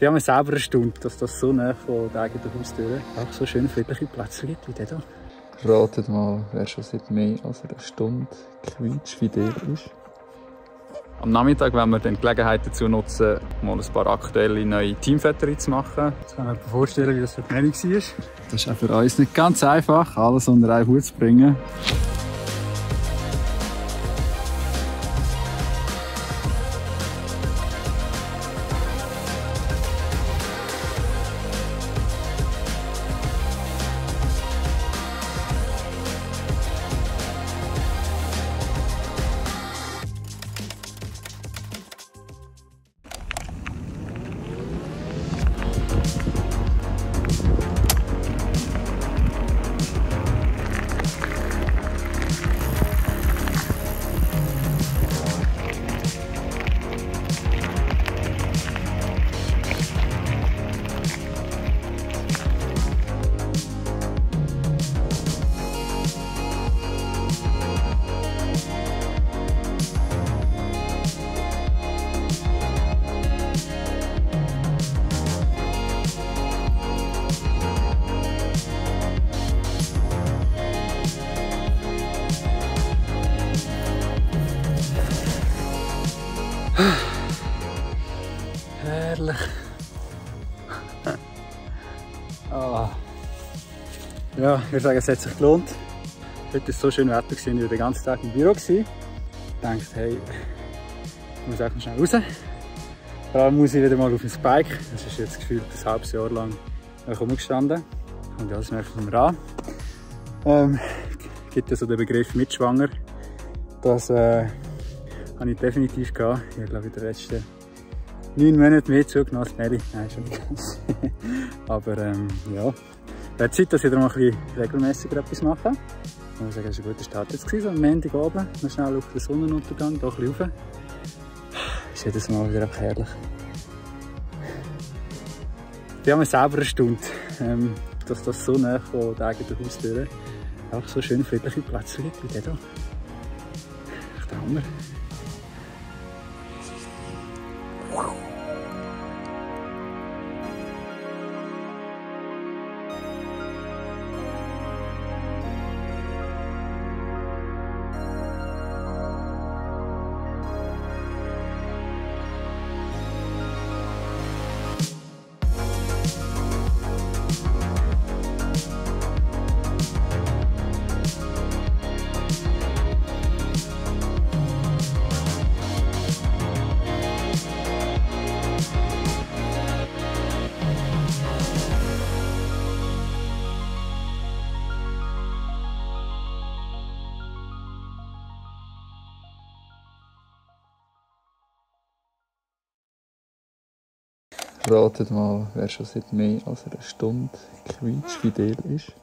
Ich habe mir selber erstaunt, dass das so nah von der eigenen Haustür auch so schön friedliche Plätze gibt wie der hier. Ratet mal, wer schon seit mehr als einer Stunde quietschfidel ist. Am Nachmittag wollen wir dann die Gelegenheit dazu nutzen, mal ein paar aktuelle neue Teamfotos zu machen. Jetzt kann man sich vorstellen, wie das für die Mary war. Das ist auch für uns nicht ganz einfach, alles unter einen Hut zu bringen. Herrlich. Ah. Ja, ich würde sagen, es hat sich gelohnt. Heute war es so schön Wetter, ich war den ganzen Tag im Büro. Ich dachte, hey, ich muss auch noch schnell raus. Da muss ich wieder mal auf mein Bike. Das ist jetzt gefühlt ein halbes Jahr lang rumgestanden. Und ja, das merke ich nicht mehr an. Gibt ja so den Begriff Mitschwanger. Das habe ich definitiv gehabt. Ich glaube, in den letzten 9 Monate mehr zugenommen als Mary. Nein, schon nicht ganz. Aber ja, wäre Zeit, dass ich da mal ein bisschen regelmäßiger etwas mache. Ich muss sagen, das war ein guter Start jetzt gewesen, am Montagabend. Noch schnell auf den Sonnenuntergang, hier ein bisschen rauf. Ist jedes Mal wieder einfach herrlich. Ich habe mir selber erstaunt, dass das so nah von der eigenen Haustür auch so schön friedliche Plätze gibt wie der hier. Echt der Hammer. Ratet mal, wer schon seit mehr als einer Stunde quietschfidel ist.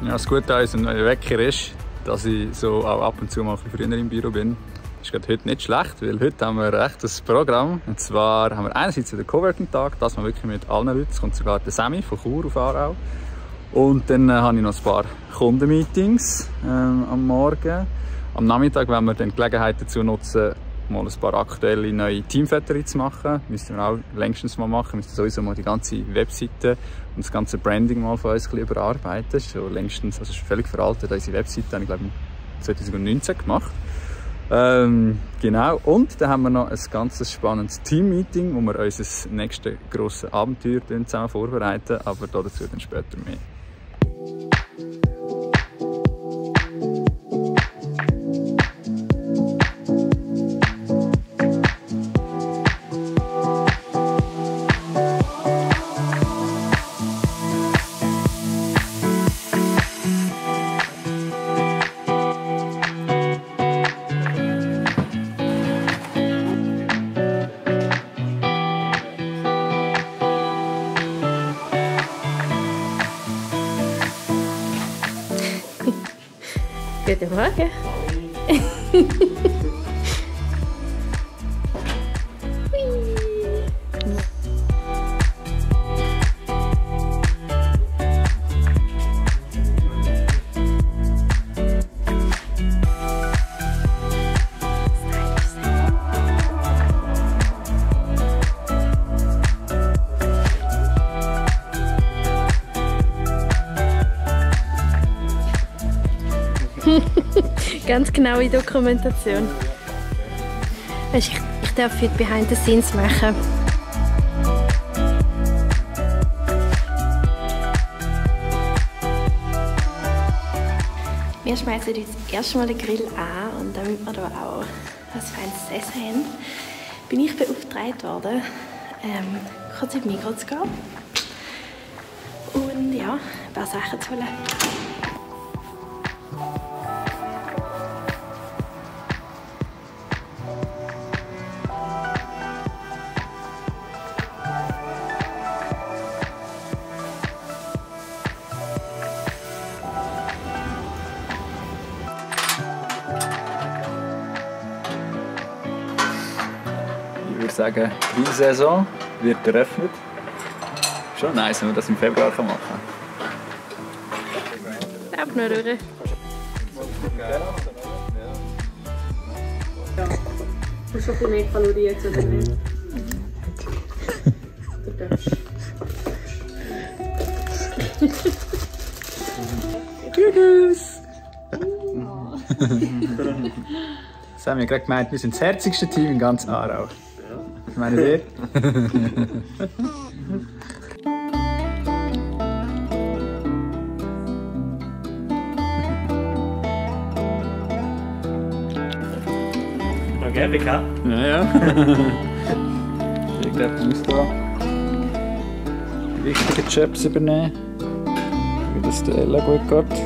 Ja, das Gute an unserem Wecker ist, dass ich so auch ab und zu mal ein bisschen früher im Büro bin. Das ist gerade heute nicht schlecht, weil heute haben wir echt ein Programm. Und zwar haben wir einerseits den Coworking-Tag, dass wir wirklich mit allen Leuten, es kommt sogar der Sammy von Chur auf Aarau. Und dann habe ich noch ein paar Kundenmeetings am Morgen. Am Nachmittag wollen wir dann die Gelegenheit dazu nutzen, mal ein paar aktuelle neue Teamfotos zu machen. Müssen wir auch längstens mal machen. Wir müssen sowieso mal die ganze Webseite und das ganze Branding mal von uns ein bisschen überarbeiten. Das ist schon längstens, also ist völlig veraltet. Unsere Webseite habe ich glaube 2019 gemacht. Genau. Und dann haben wir noch ein ganz spannendes Team-Meeting, wo wir unser nächstes grosses Abenteuer zusammen vorbereiten. Aber dazu dann später mehr. Guten Morgen. Ganz genaue Dokumentation. Weißt, ich darf heute Behind the Scenes machen. Wir schmeißen uns erst mal den Grill an und damit wir hier auch ein feines Essen haben, bin ich beauftragt worden, kurz in die Migros zu gehen und ja, ein paar Sachen zu holen. Ich würde sagen, die Grillsaison wird eröffnet. Schon nice, wenn man das im Februar machen kann. Lauf nur durch. Du hast schon ein bisschen mehr Kalorien jetzt, oder nicht? Du darfst. Tschüss! Das haben wir gerade gemeint, wir sind das herzigste Team in ganz Aarau. Was meint ihr? Okay, Beka. Ja. Ich glaube, ich muss da die wichtigen Jobs übernehmen, wie das der Ella gut geht.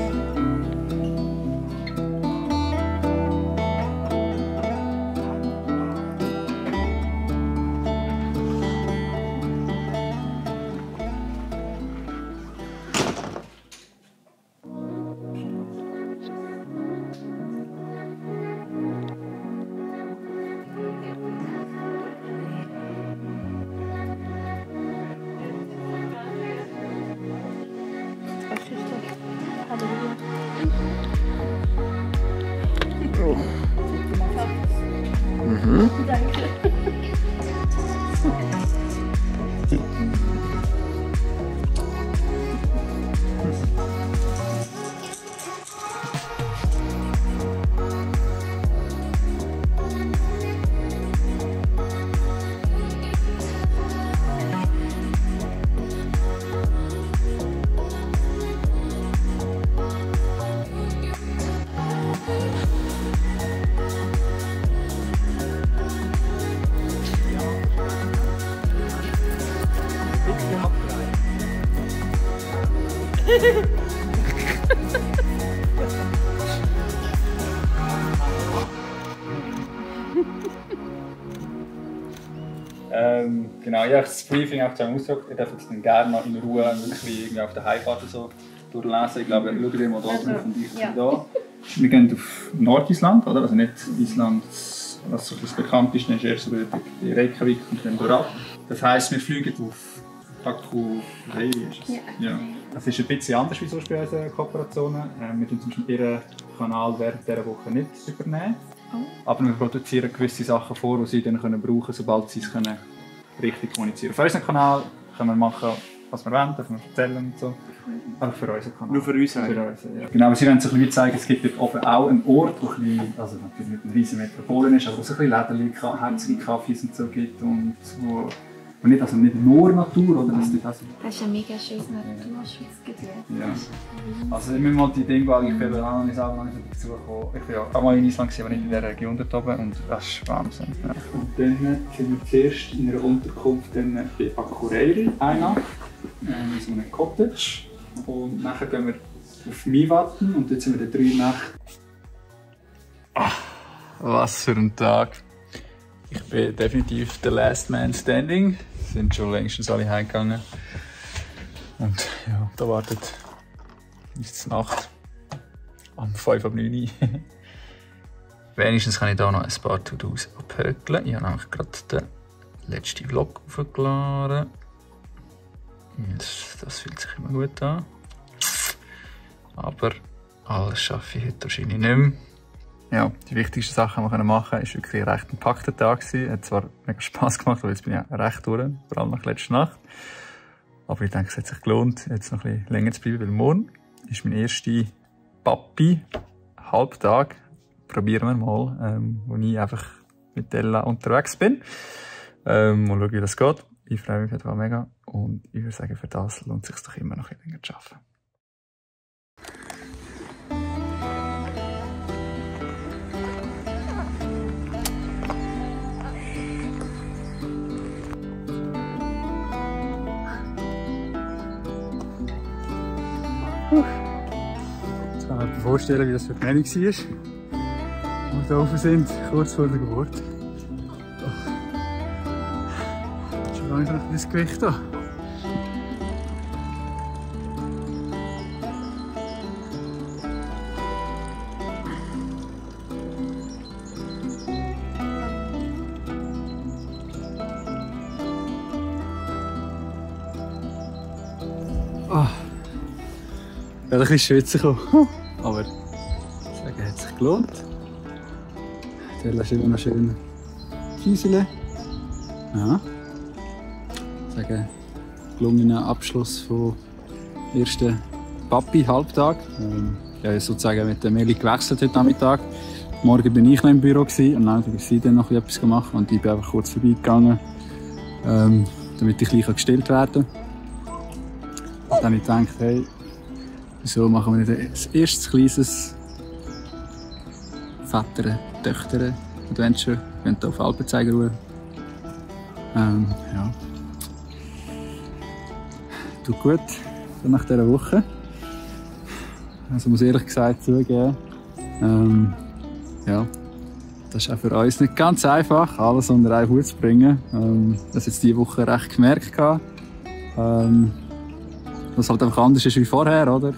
Danke. Genau, ich habe das Briefing auch zusammen ausgedruckt. Ihr dürft jetzt dann gerne noch in Ruhe wirklich irgendwie auf der Heimfahrt so durchlesen. Ich glaube, schaut ihr mal da drauf und ich bin da. Wir gehen auf Nordisland, oder? Also nicht Island, was so ein bekannt ist, dann ist eher so die Reykjavik und dann durch. Das heisst, wir fliegen auf Akureyri. Ja. Das ist ein bisschen anders wie sonst bei unseren Kooperationen. Wir tun zum Beispiel ihren Kanal während dieser Woche nicht übernehmen. Aber wir produzieren gewisse Sachen vor, die sie dann brauchen können, sobald sie es können richtig kommunizieren können. Auf unserem Kanal können wir machen, was wir wollen, dürfen wir erzählen und so. Aber für unseren Kanal. Nur für uns? Für uns, ja. Genau, aber sie wollen sich ein bisschen zeigen, es gibt dort oben auch einen Ort, wo ein bisschen, also natürlich nicht eine riesige Metropole ist, aber wo es ein bisschen Läden, herzige Kaffees und so gibt und wo nicht, also nicht nur Natur, oder? Das ist ein mega schönes Naturschutzgebiet. Ja. Also wir müssen mal die Dinge eigentlich noch nicht dazukommen. Ich war ja auch mal in Island, aber nicht in dieser Region dort oben und das ist Wahnsinn. Ja. Und dann sind wir zuerst in einer Unterkunft bei Akureyri, eine Nacht, in so einem Cottage. Und nachher gehen wir auf Mývatn und dort sind wir dann 3 Nächte. Ach, was für ein Tag! Ich bin definitiv der Last Man Standing. Sind schon längstens alle heimgegangen. Und ja, da wartet ist Nacht. um 5:09 Uhr. Wenigstens kann ich hier noch ein paar To-Dos abhökeln. Ich habe nämlich gerade den letzten Vlog aufgeladen. Das fühlt sich immer gut an. Aber alles schaffe ich heute wahrscheinlich nicht mehr. Ja, die wichtigsten Sachen, die wir machen können, war wirklich ein recht kompakter Tag. Es hat zwar mega Spass gemacht, weil jetzt bin ich ja recht durch, vor allem nach letzter Nacht. Aber ich denke, es hat sich gelohnt, jetzt noch ein bisschen länger zu bleiben, weil morgen ist mein erster Papi-Halbtag. Probieren wir mal, wo ich einfach mit Ella unterwegs bin. Mal schauen, wie das geht. Ich freue mich einfach mega und ich würde sagen, für das lohnt es sich doch immer noch ein bisschen länger zu arbeiten. Jetzt kann man sich vorstellen, wie das für die Meldung war, als wir hier oben sind, kurz vor der Geburt. Schon langsam das Gewicht hier. Ich werde ein bisschen schwitzen kommen, aber ich sage, es hat sich gelohnt. Der ist immer noch schön Kieseln. Ja. Ich sage, gelungener Abschluss vom ersten Papi-Halbtag. Ich habe sozusagen mit der Meli gewechselt heute Nachmittag. Morgen bin ich noch im Büro und Nachmittag ist sie dann noch etwas gemacht und ich bin einfach kurz vorbeigegangen, damit ich gleich gestillt werden kann. Und dann habe ich gedacht, hey, wieso machen wir nicht ein erstes kleines Väter-Töchter-Adventure? Wir gehen hier auf Alpenzeigerruhe. Ja. Tut gut, so nach dieser Woche. Also muss ehrlich gesagt zugeben, ja, das ist auch für uns nicht ganz einfach, alles unter einen Hut zu bringen. Das jetzt diese Woche recht gemerkt habe. Was halt einfach anders ist wie vorher, oder?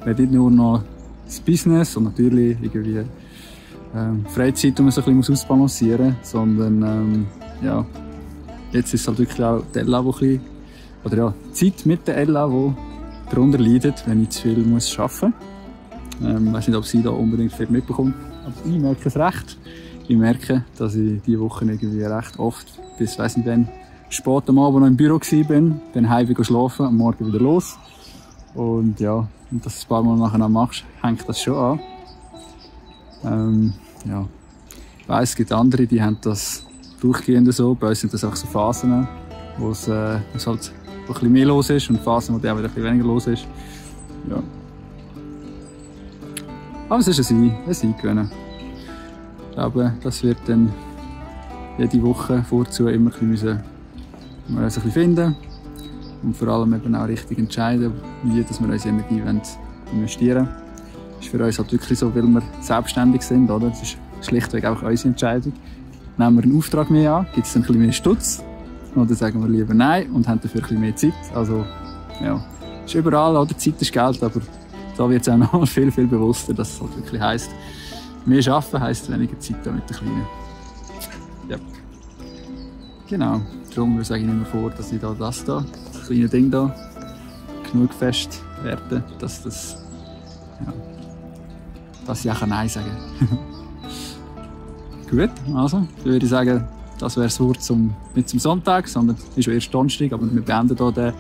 Nicht nur noch das Business und natürlich irgendwie Freizeit, die man so ein bisschen ausbalancieren muss, sondern ja, jetzt ist es halt wirklich auch die Ella, die oder ja, die Zeit mit der Ella, die darunter leidet, wenn ich zu viel muss arbeiten muss. Ich weiß nicht, ob sie da unbedingt viel mitbekommt, aber ich merke es recht. Ich merke, dass ich diese Woche irgendwie recht oft bis, weiss nicht wann, spät am Abend noch im Büro war, dann heim schlafen, am Morgen wieder los. Und ja, und dass du es ein paar Mal nachher noch machst, hängt das schon an. Ja. Ich weiss, es gibt andere, die haben das durchgehend so. Bei uns sind das auch so Phasen, wo es halt ein bisschen mehr los ist und Phasen, wo dann wieder ein bisschen weniger los ist. Ja. Aber es ist ein Eingewöhnen. Ich glaube, das wird dann jede Woche vorzu immer ein bisschen finden und vor allem eben auch richtig entscheiden, wie dass wir unsere Energie investieren wollen. Das ist für uns halt wirklich so, weil wir selbstständig sind, oder? Das ist schlichtweg auch unsere Entscheidung. Nehmen wir einen Auftrag mehr an, gibt es dann ein bisschen mehr Stutz, oder sagen wir lieber nein und haben dafür ein bisschen mehr Zeit. Also, ja, ist überall, oder? Zeit ist Geld, aber da wird es auch noch viel, viel bewusster, dass es halt wirklich heisst, mehr arbeiten heisst weniger Zeit da mit den Kleinen. Ja. Genau. Darum sage ich mir vor, dass ich das kleine Ding da genug fest werde, dass ich auch Nein sagen kann. Gut, also, dann würde ich sagen, das wäre das Wort nicht zum Sonntag, sondern es ist schon erst Donnerstag, aber wir beenden hier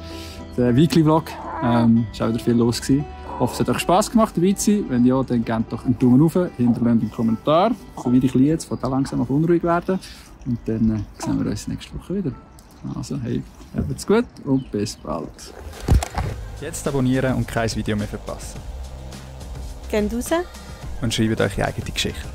den Weekly-Vlog. Es war auch wieder viel los gewesen. Ich hoffe, es hat euch Spass gemacht, dabei zu sein. Wenn ja, dann gebt doch einen Daumen hoch, hinterlasst einen Kommentar. So wie die Kleine jetzt, von da langsam auf unruhig werden. Und dann sehen wir uns nächste Woche wieder. Also, hey, habt's gut und bis bald. Jetzt abonnieren und kein Video mehr verpassen. Geht raus und schreibt eure eigene Geschichte.